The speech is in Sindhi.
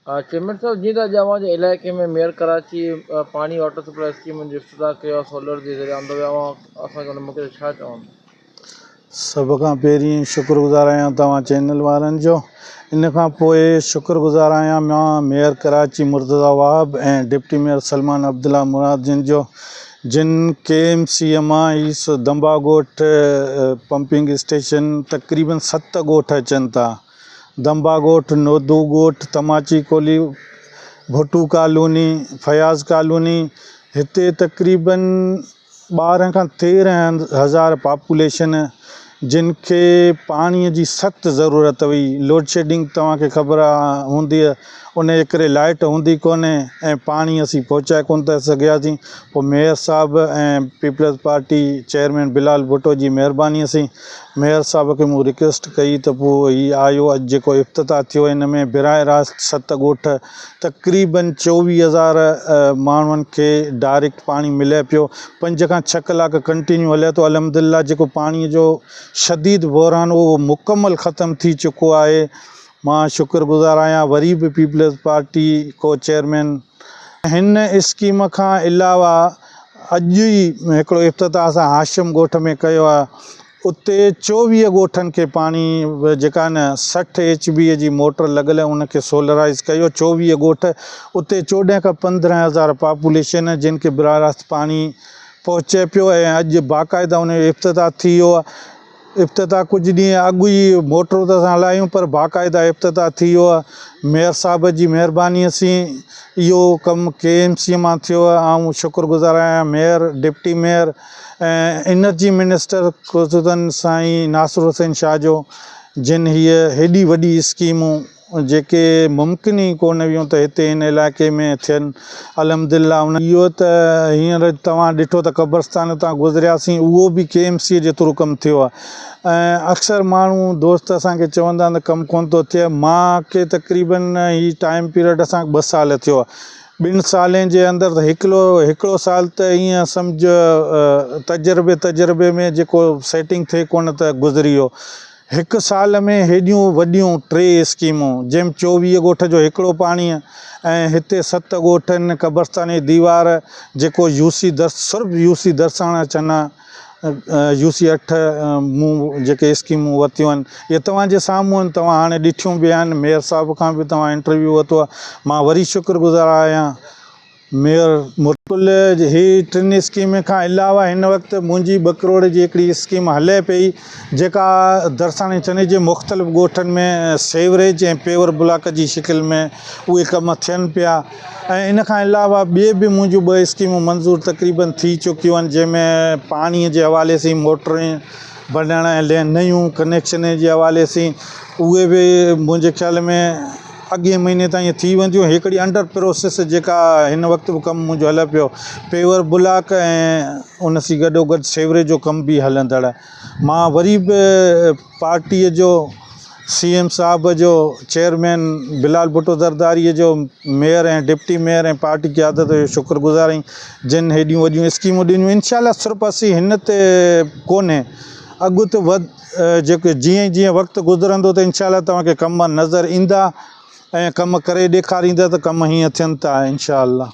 چيئرمين صاحب جيئن ته اڄ اوهان جي علائقي ۾ ميئر ڪراچي پاڻي واٽر سپلاء اسڪيمن جو افتتاح ڪيو آهي سولر جي ذريعي آندو ويو آهي اوهان اسان کي ان موقعي تي ڇا چوندو؟ سڀ کان پهرين شڪر گذار آهيان توهان چينل وارن جو ان کان پوء شڪر گذار آهيان مان mayor Karachi Murtaza Wahab ۽ deputy mayor Salman Abdullah Murad جن جو جن ڪي ايم سي مان هي دنبا ڳوٺ پمپنگ اسٽيشن تقريبن ست ڳوٺ اچن ٿا دنبا ڳوٺ، نودو ڳوٺ، تماچي ڪولهي، ڀٽو ڪالوني، فياض ڪالوني، هتي تقريبن 12 کان 13 هزار پاپوليشن جن کي پاڻي جي سخت ضرورت هئي، لوڊشيڊنگ توهان کي خبر هوندي ان جي ڪري لائٽ هوندي ڪونهي ۽ پاڻي اسين پهچائي ڪونه ٿا سگهياسين پوء ميئر صاحب ۽ peoples party chairman Bilal Bhutto جي مهرباني سين ميئر صاحب کي مون رڪويسٽ ڪئي ته پوء هي آيو اڄ جيڪو افتتاح ٿيو ان ۾ براهه راست ست ڳوٺ تقريبن 24 هزار ماڻهن کي ڊائريڪٽ پاڻي ملي پيو 5 کان 6 ڪلاڪ ڪنٽينيو هلي ٿو الحمدلله جيڪو پاڻي جو شديد بحران هو اهو مڪمل ختم ٿي چڪو آهي مان شڪر گذار آهيان وري به پيپلز پارٽي ڪو چيئرمين هن اسڪيم کان علاوه اڄ ئي هڪڙو افتتاح اسان هاشم ڳوٺ ۾ ڪيو آهي اتي 24 ڳوٺن کي پاڻي جيڪا نه 60 ايڇ بي جي موٽر لڳل آهي ان کي سولرائز ڪيو 24 ڳوٺ اتي 14 کان 15 هزار پاپوليشن جن کي براہ راست پاڻي پهچي پيو ۽ اڄ باقاعده ان جو افتتاح ٿي ويو آهي افتتاح ڪجهه ڏينهن اڳ ئي موٽرون ته اسان هلايون پر باقاعده افتتاح ٿي ويو آهي ميئر صاحب جي مهرباني سين اهو ڪم ڪي ايم سي مان ٿيو آهي آئون شڪر گذار آهيان mayor deputy mayor ۽ energy minister خصوصن سائين ناصر حسين شاهه جو جن هيء هيڏي وڏي اسڪيمون جيڪي ممڪن ئي ڪونه هيون ته هتي هن علائقي ۾ ٿين الحمدلله ان اهو ته هينئر توهان ڏٺو ته قبرستان تان گذرياسين اهو به ڪي ايم سي جي ٿرو ڪم ٿيو آهي ۽ اڪثر ماڻهو دوست اسان کي چوندا آهن ته ڪم ڪونه ٿو ٿئي مان کي تقريبن هي ٽائيم پيريڊ اسان کي 2 سال ٿيو آهي 2 سالين جي اندر ته هڪڙو سال ته ائين سمجهه تجربي تجربي ۾ جيڪو سيٽنگ ٿئي ڪونه ته گذري ويو هڪ سال ۾ هيڏيون وڏيون ٽي اسڪيمون، جنهن ۾ 24 ڳوٺ جو هڪڙو پاڻي ۽ هتي ست ڳوٺن قبرستان جي ديوار جيڪو يو سي درس صرف يو سي درساڻا چنا يو سي 8 مون جيڪي اسڪيمون ورتيون آهن اهي توهان جي سامهون آهن توهان هاڻي ڏٺيون به آهن ميئر صاحب کان به توهان انٽرويو ورتو آهي مان وري شڪر گذار آهيان ميئر مرڪل هي ٽن اسڪيمن کان علاوه هن وقت منهنجي 2 ڪروڙ جي هڪڙي اسڪيم هلي پئي جيڪا درساڻي چني جي مختلف ڳوٺن ۾ سيوريج ۽ پيور بلاڪ جي شڪل ۾ اهي ڪم ٿين پيا ۽ ان کان علاوه ٻي به منهنجون 2 اسڪيمون منظور تقريبن ٿي چڪيون آهن جنهن ۾ پاڻي جي حوالي سين موٽرون بنائڻ ۽ نيون ڪنيڪشن جي حوالي سين اهي به منهنجي خيال ۾ اڳئين مهيني تائين ٿي وينديون. هڪڙي انڊر پروسيس جيڪا هن وقت به ڪم منهنجو هلي پيو پيور بلاڪ ۽ ان سين گڏو گڏ سيوريج جو ڪم به هلندڙ آهي. مان وري به پارٽيء جو سي ايم صاحب جو چيئرمين بلال ڀٽو زرداريء جو ميئر ۽ ڊپٽي ميئر ۽ پارٽي قيادت جو شڪر گذار آهيان جن هيڏيون وڏيون اسڪيمون ڏنيون انشاء الله صرف اسين هن تي ڪونهي اڳتي وڌ جيڪو جيئن جيئن وقت گذرندو ته انشاء الله توهان کي ڪم نظر ايندا ۽ ڪم ڪري ڏيکاريندا ته ڪم هيئن ٿين ٿا انشاء الله.